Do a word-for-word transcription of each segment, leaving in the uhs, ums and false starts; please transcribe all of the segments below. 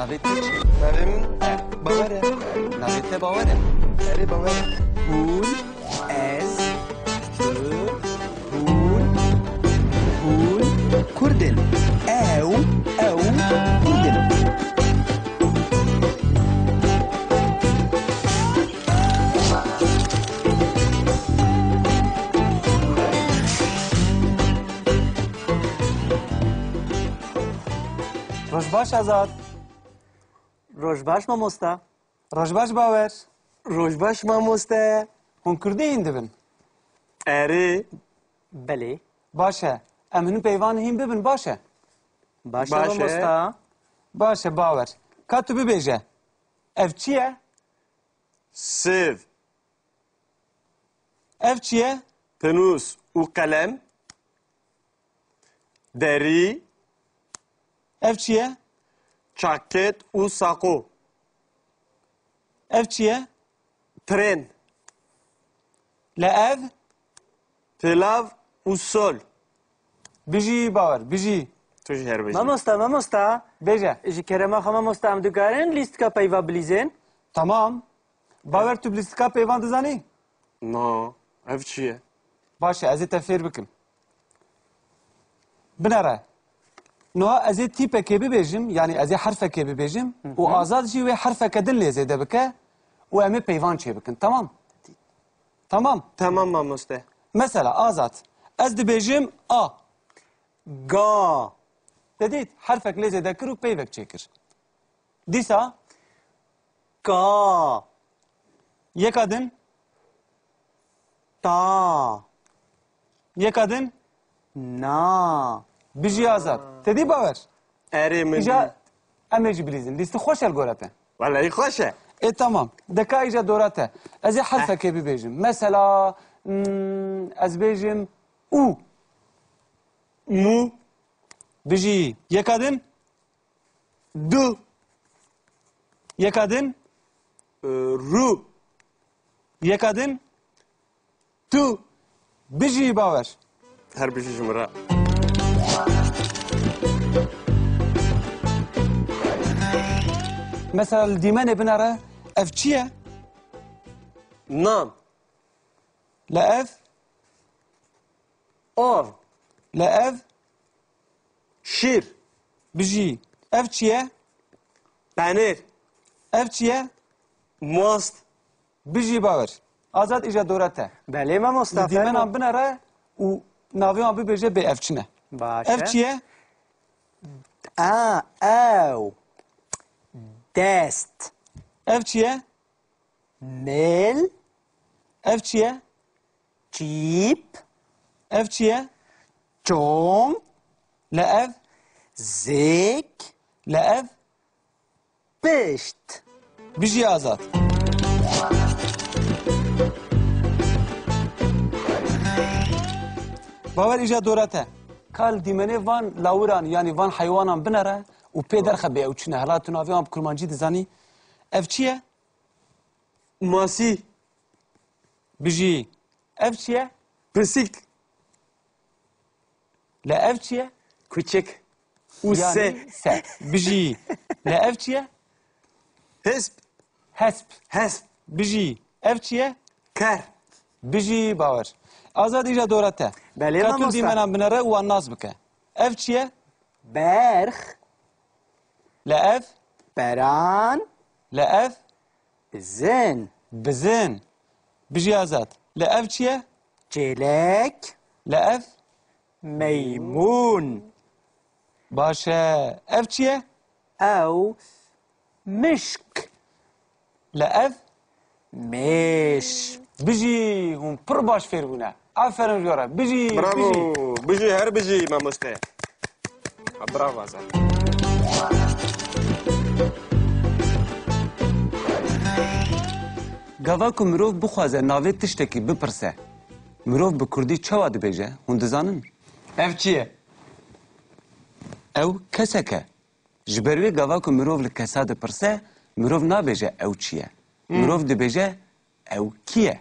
Navê te çi? Navê min Bawer e. Navê te Bawer e? Erê, Bawer e. Hûn, ez, tu, hûn, hûn Kurd in. Ew, ew Kurd in. Roj baş, Azad. Roj baş, mamosta. Roj baş, Bawer. Roj baş, mamoste. Hûn kurdî hîn dibin? Erê. Belê. Baş e. Em hin peyvan hîn bibin, baş e. Baş e, Baş e. Mamosta. Baş e, Bawer. Ka tu bibêje. Ev çi ye? Sêv. Ev çi ye? Penûs û qelem. Derî. Ev çi ye? Çaket û saqo. Ev çi ye? Tren. Le ev? Pilav û sol. Bijî Bawer, bijî. Tu jî her bijî. Mamosta, mamosta. Bêje. Ji kerema xwe mamosta, em dikarin lîstika peyva bilîzin? Tamam. Bawer, tu bi lîstika peyvan dizanî? Na, ev çi ye? Baş e, ez ê te fêr bikim. Binere. Niha ez ê tîpekê bibêjim, yanî ez ê herfekê bibêjim û Azad jî wê herfeke din lê zêde bike û em ê peyvan çêbikin. Tamam? Tamam. Tamam, mamoste. Mesela, Azad, ez dibêjim A. Ga. Te dît, herfek lê zêde kir û peyvek çêkir. Dîsa? Ka. Yeka din? Ta. Yeka din? Na. Bijî Azad. Te dî Bawer? Erê, min Îja dî. Em ê jî bilîzin. Lîsti xweş e li gora te. Welehî xweş e. Ê, tamam. De ka îja dora te. Ez ê herfekê bibêjim. Mesela, hmm, ez bêjim û. Mû. Bijî. Yeka din? Du. Yeka din? Ee, ru. Yeka din? Tu. Bijî Bawer. Her bijî ji min re. Mesela li dîmenê binere, ev çi ye? Nan. Le ev? Av. Le ev? Şîr. Bijî. Ev çi ye? Penêr. Ev çi ye? Mast. Bijî Bawer. Azad, îja dora te. Belê mamosta, fermo. Li dîmenan binere û navê wan bibêje bê ev çi ne. Baş e. Ev çi ye? A, ew. Dest. Ev çi ye? Mêl. Ev çi ye? Çîp. Ev çi ye? Çong. Le ev? Zêk. Le ev? Pişt. Bijî Azad. Bawer, îja dora te. Ka li dîmenê van lawiran, yanî van heywanan binere û pê derxe bê ew çi ne. Hela tu navê wan bi kurmancî dizanî. Ev çi ye? Masî. Bijî. Ev çi ye? Pisîk. Le ev çi ye? Kuçik. Û se. Yanî se. Bijî. Le ev çi ye? Hesp. Hesp. Hesp. Bijî. Ev çi ye? Ker. Bijî Bawer. Azad, îja dora te. Belê mamosta. Ka tu dîmenan binere û wan nas bike. Ev çi ye? Berx. Le ev? Beran. Le ev? Bizin. Bizin. Bijî Azad. Le ev çi ye? Çêlek. Le ev? Meymûn. Baş e. Ev çi ye? Ew mişk. Le ev? Mêş. Bijî, hûn pir baş fêr bûne. Aferin ji we re. Bijî, Bravo. Bijî. Bijî, her bijî mamoste. Ha, bravo Azad. Gava ku mirov bixwaze navê tiştekî bipirse, mirov bi kurdî çawa dibêje, hûn dizanin? Ev çi ye? Ew kesek e. Ji ber wê gava ku mirov li kesa dipirse, mirov nabêje ew çi ye. Hmm. Mirov dibêje ew kî ye?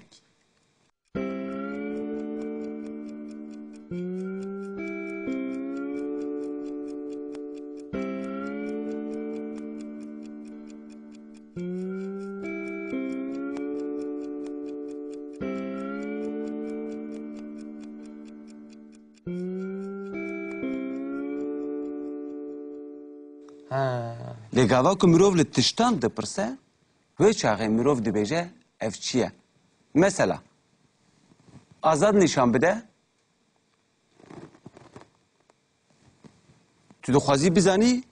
Ha. Lê gava ku mirov li tiştan dipirse, wê çaxê mirov dibêje, ev çi ye? Mesela, Azad nîşan bide. Tu dixwazî bizanî,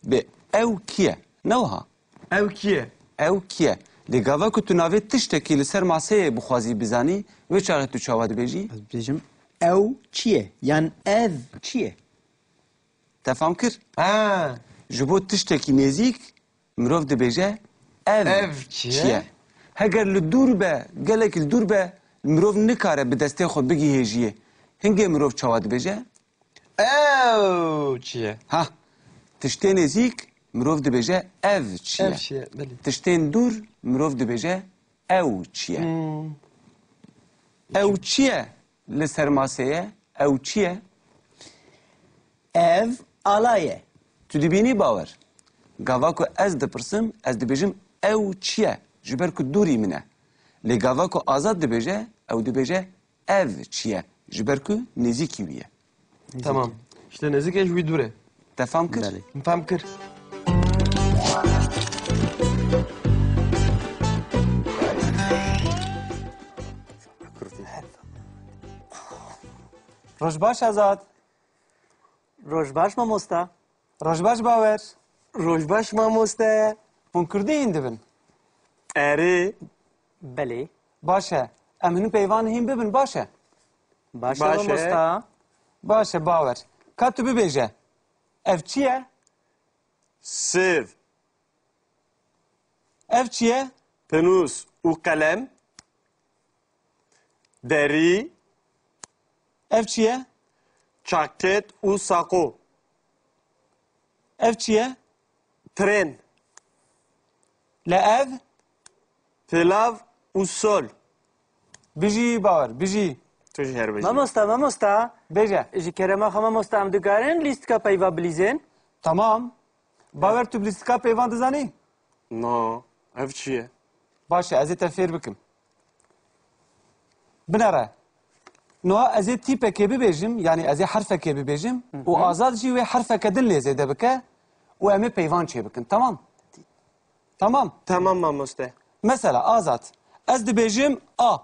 bê ew kî ye? Ne wiha? Ew kî ye? Ew kî ye? Lê gava ku tu navê tiştekî li ser maseyê bixwazî bizanî, wê çaxê tu çawa dibêjî? Ez dibêjim, ew çi ye? Yan ev çi ye? Te fam kir? Ha. Ji bo tiştekî nêzîk, mirov dibêje, ev Ev çi çi ye? ye? Heger li dûr be, gelek li dûr be, mirov nikare bi destê xwe bigihêjiyê. Hingê mirov çawa dibêje? Ew çi ye? Ha, tiştê nêzîk, mirov dibêje, ev çi ye? Ev çi ye? Belê. Tiştên dûr, mirov dibêje, ew çi ye? Hmm. Ew çi ye? Li ser masê ye. Ew çi ye? Ev ala ye. Tu dibînî Bawer? Gava ku ez dipirsim, ez dibêjim, ew çi ye? Ji ber ku dûrî min e. Lê gava ku Azad dibêje, ew dibêje, ev çi ye? Ji ber ku nêzîkî wî ye. Tamam. Îşte nêzîk e, ji wî dûr e. Te fam kir? Belê. Min fam kir. Roj baş Azad. Roj baş mamosta. Roj baş Bawer. Roj baş mamoste. Hûn kurdî hîn dibin? Erê. Belê. Baş e. Em hin peyvan hîn bibin, baş e. Baş e Baş e. mamosta. Baş e Bawer. Ka tu bibêje. Ev çi ye? Sêv. Ev çi ye? Penûs û qelem. Derî. Ev çi ye? Çaket û saqo. Ev çi ye? Tren. Le ev? Pilav û sol. Bijî Bawer, bijî. Tu jî her bijî. Mamosta, mamosta. Bêje. Ji kerema xwe mamosta, em dikarin lîstika peyva bilîzin? Tamam. Bawer, tu bi lîstika peyvan dizanî? No, ev çi ye? Baş e, ez ê te fêr bikim. Binere. Niha ez ê tîpekê bibêjim, yanî ez ê herfekê bibêjim û Azad jî wê herfeke din lê zêde bike û em ê peyvan çêbikin. Tamam? Tamam. Tamam mamoste. Mesela Azad, ez dibêjim a.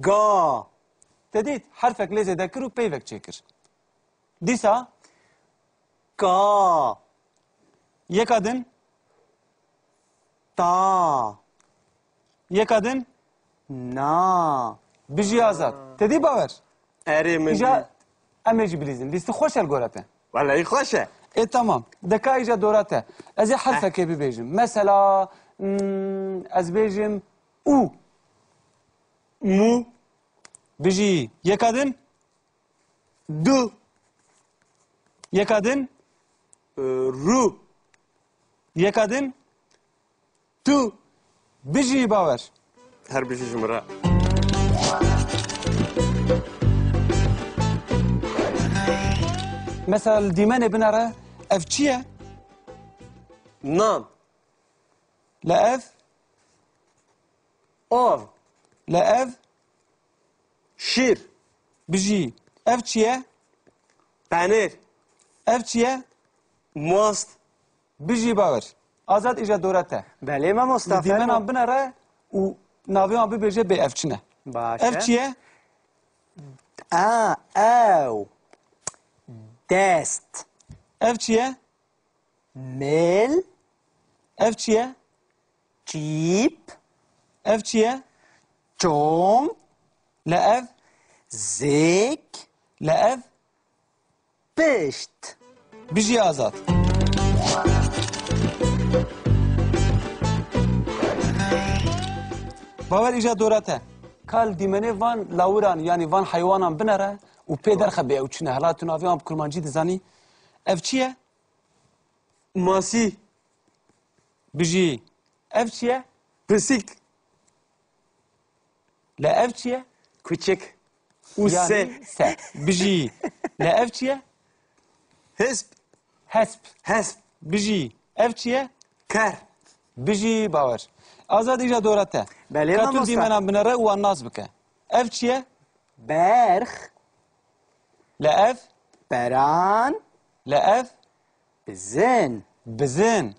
Ga. Te dît, herfek lê zêde kir û peyvek çêkir. Dîsa? Ka. Yeka din? Ta. Yeka din? Na. Bijî Azad. Te dî Bawer? Erê min Îja dî. Em ê jî bilîzin. Lîstik xweş e li gora te. Welehî xweş e. Ê tamam. De ka îja dora te. Ez ê herfekê bibêjim. Mesela, hmm, ez bêjim û. Mu. Bijî. Yeka din? Du. Yeka din? Ee, ru. Yeka din? Tu. Bijî Bawer. Her bijî ji min re. Mesela li dîmenê binere, ev çi ye? Nan. Le ev? Av. Le ev? Şîr. Bijî. Ev çi ye? Penêr. Ev çi ye? Mast. Bijî Bawer. Azad, îja dora te. Belê mamosta, fermo. Li dîmenan binere û navê wan bibêje bê ev çi ne. Baş e. Ev çi ye? A, ew. Dest. Ev çi ye? Mêl. Ev çi ye? Çîp. Ev çi ye? Çom. Le ev? Zêk. Le ev? Pişt. Bijî Azad. Bawer, îja dora te. Ka li dîmenê van lawiran, yanî van heywanan binere û pê derxe bê ew çi ne. Hela tu navê wan bi kurmancî dizanî. Ev çi ye? Masî. Bijî. Ev çi ye? Pisîk. Le ev çi ye? Kuçik. Û se. Yanî se. Bijî. Le ev çi ye? Hesp. Hesp. Hesp. Bijî. Ev çi ye? Ker. Bijî Bawer. Azad, îja dora te. Belê, mamoste. Ka tu dîmena binere û wan nas bike. Ev çi ye? Berx. Li ev? Beran. Li ev? Bizin. Bizin.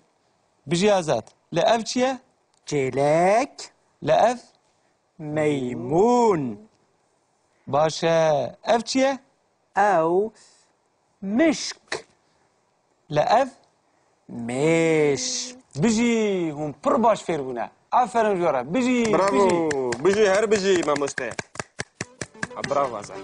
Bijî Azad. Li ev çi ye? Çêlek. Li ev? Meymûn. Baş e. Ev çi ye? Ew mişk. Li ev? Mêş. Bijî, hûn pir baş fêr bûne. Aferin ji we re. Bijî, bijî. Bravo. Bijî, her bijî mamoste. Ha, bravo Azad.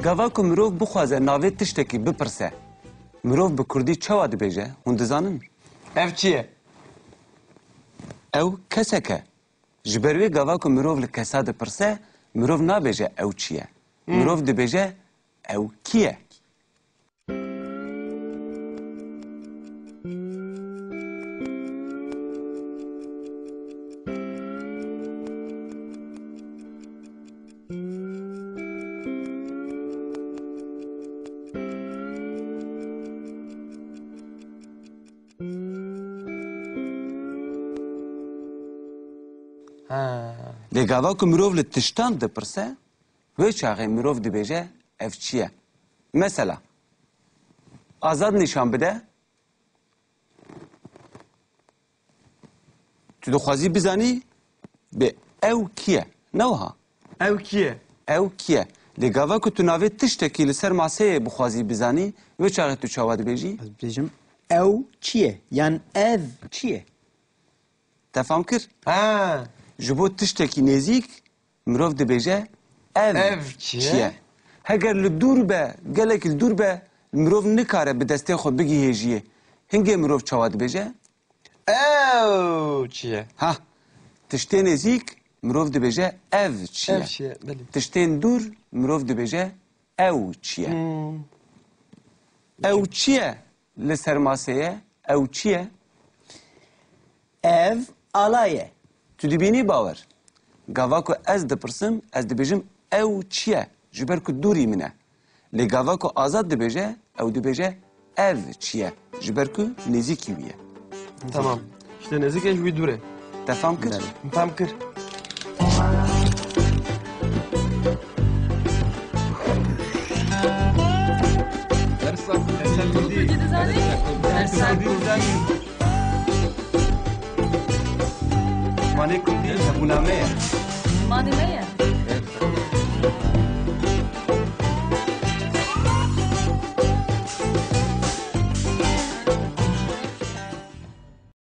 Gava ku mirov bixwaze navê tiştekî bipirse, mirov bi kurdî çawa dibêje? Hûn dizanin? Ev çi ye? Ew kesek e. Ji ber wê gava ku mirov li kesa dipirse, mirov nabêje ew çi ye? Hmm. Mirov dibêje ew kî ye? Ha. Lê gava ku mirov li tiştan dipirse, wê çaxê mirov dibêje, ev çi ye? Mesela, Azad nîşan bide. Tu dixwazî bizanî, bê ew kî ye? Ne wiha? Ew kî ye? Ew kî ye? Lê gava ku tu navê tiştekî li ser maseyê bixwazî bizanî, wê çaxê tu çawa dibêjî? Ez dibêjim, ew çi ye? Yan ev çi ye? Te fam kir? Ha. Ji bo tiştekî nêzîk, mirov dibêje, ev çi ye? Ev çi ye? Heger li dûr be, gelek li dûr be, mirov nikare bi destê xwe bigihêjiyê. Hingê mirov çawa dibêje? Ew çi ye? Ha, tiştê nêzîk, mirov dibêje, ev çi ye? Ev çi ye, belê. Tiştên dûr, mirov dibêje, ew çi ye? Hmm. Ew çi ye? Li ser masê ye. Ew çi ye? Ev ala ye. Tu dibînî Bawer? Gava ku ez dipirsim, ez dibêjim, ew çi ye? Ji ber ku dûrî min e. Lê gava ku Azad dibêje, ew dibêje, ev çi ye? Ji ber ku nêzîkî wî ye. Tamam. Tiştê nêzîk e, ji wî dûr e. Te fam kir? Belê. Min fam kir. Dersa kurdî. Dersa kurdî. Dersa kurdî. Zimanê kurdî hebûna me ye. Zimanê me ye.